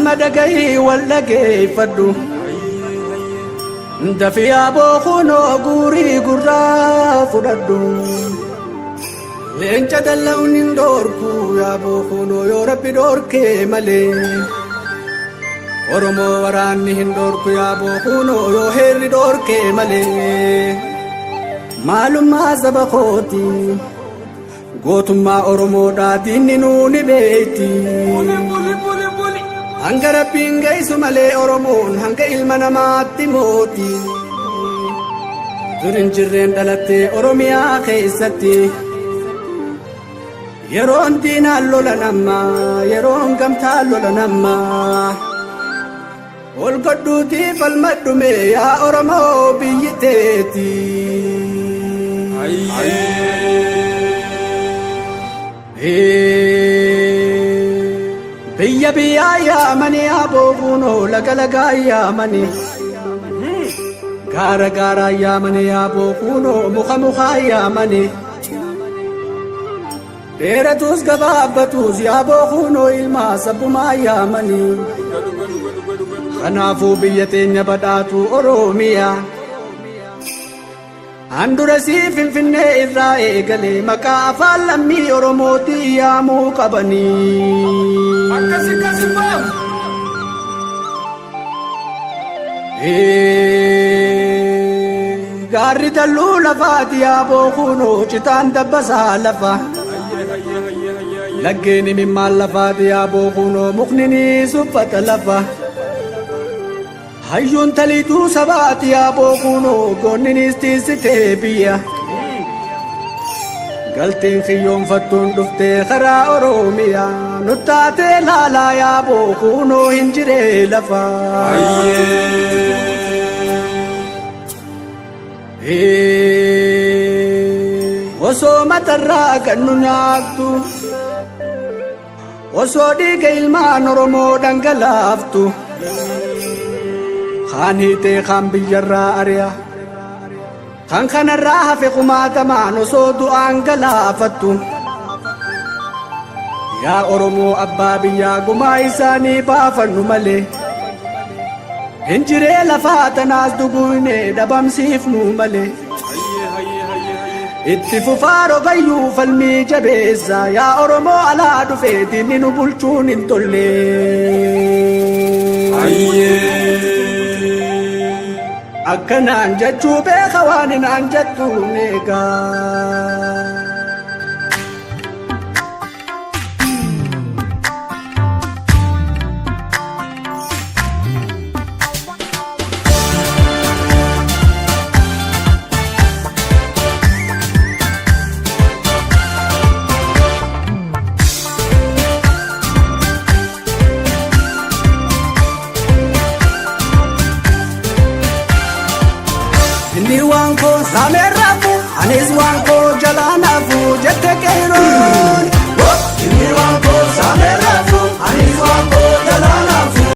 Amma dhagahii wal dhageeffadhu. Dafii aboo kunoo guurii gurraa fudhadhu. Leenca dalla'uun hin dhoorku yaaboo kunoo yoo rabbi dhoorkee malee. Oromoo waraanni hin dhoorku yaaboo kunoo yoo heerri dhoorkee malee. Maalummaa saba kooti gootummaa Oromoodhaa diinni nuu ni beekti. Hanga rabbiin geessu malee Oromoon hanga ilma namaatti mooti. Dur hin jirreen dhalattee Oromiyaa keessatti. Yeroon diinaan lolan amma yeroon gamtaan lolan amma. Ol godhuutii falmadhume yaa Oromoo biyyi teeti. Biyya biyyaa yaamanii aboo kunoo laga lagaa yaamanii. Gaara gaaraa yaamanii aboo kunoo muka mukaa yaamanii. Dheeratus gabaabbatus yaaboo kunoo ilmaa sabbumaa yaamanii. Kanaafuu biyya teenya badhaatu Oromiyaa. Handura sii Finfinnee irraa eegalee maqaa afaan lammii Oromootii yaamuu qabanii. Akkasi akkasi baam. Gaarri talluu lafaati yaaboo kunoo citaan dabbasaa lafa. Laggeen imimmaan lafaati yaaboo kunoo mukni ni suffata lafa. Hayyuun taliituu sabaati yaaboo kunoo goonninis tiisitee biyya. Galteen kiyyoonfattuun dhuftee karaa Oromiyaa nuttaatee laalaa yaaboo kunoo hin jiree lafa. Osoo matarraa kan nu nyaattu osoo dhiiga ilmaan Oromoo dhangalaaftu kaan hiitee kaan biyyarraa ari'a kan kanarraa hafe kumaatamaan osoo du'aan galaafattu. Yaa Oromoo abbaa biyyaa gumaa isaanii baafannu malee hin jiree lafaa tanaas duguune dhabamsiifnu malee. Itti fufaa rogayyuu falmii jabeessa yaa Oromoo alaa dhufee diinni nu bulchuun hin tolle. Akkanaan jechuu beeka waan hinaan jettuun eegaa. Inni waan koo saamee raafu anis waan koo jalaa naafu jette qeeroon.